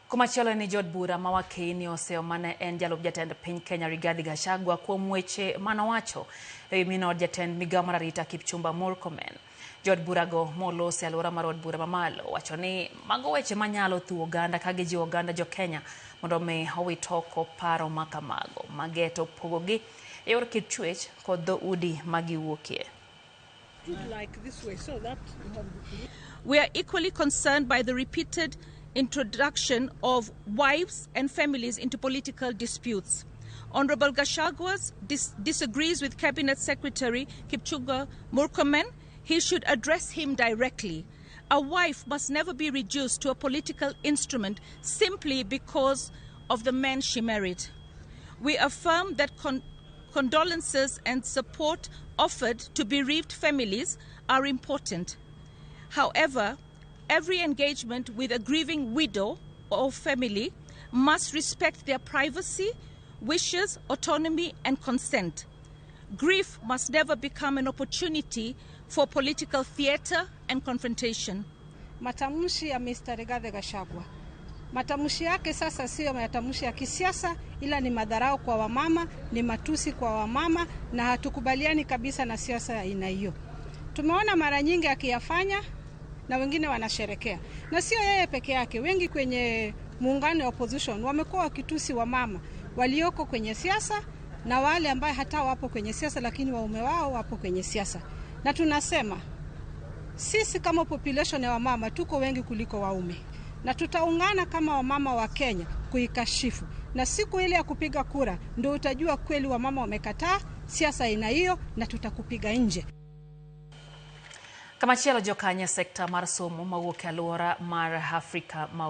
Komachielo en ni jood bura ma Wakeyini oseyo mane en jalup jatend piny Kenya Rigathi Gachagua kuom weche manowacho ewi min od jatend migao mar arita Kipchumba Murkomen. Jood burago molos e alwora mar od bura mamalo wacho ni mago weche manyalo thuwo oganda ka gijiwo oganda jo Kenya mondo omi owit oko paro ma kamago mageto pogogi e yor kit chwech kod dhoudi ma giwuokie. We are equally concerned by the repeated introduction of wives and families into political disputes. Honorable Gachagua disagrees with Cabinet Secretary Kipchumba Murkomen. He should address him directly. A wife must never be reduced to a political instrument simply because of the man she married. We affirm that condolences and support offered to bereaved families are important. However, every engagement with a grieving widow or family must respect their privacy, wishes, autonomy, and consent. Grief must never become an opportunity for political theater and confrontation. Matamshi ya Mr. Rigathi Gachagua, matamshi yake sasa sio matamshi ya kisiasa, ila ni madharau kwa wamama, ni matusi kwa wamama, na hatukubaliani kabisa na siasa ya aina hiyo. Tumeona mara nyingi akiyafanya na wengine wanasherekea, na sio yeye peke yake, wengi kwenye muungano wa opposition wamekuwa wakitusi wamama walioko kwenye siasa na wale ambaye hata wapo kwenye siasa lakini waume wao wapo kwenye siasa. Na tunasema sisi kama population ya wamama tuko wengi kuliko waume, na tutaungana kama wamama wa Kenya kuikashifu, na siku ile ya kupiga kura ndio utajua kweli wamama wamekataa siasa aina hiyo, na tutakupiga nje. Kamachielo jokanya sekta mar somo mawuok e alwora mar Afrika ma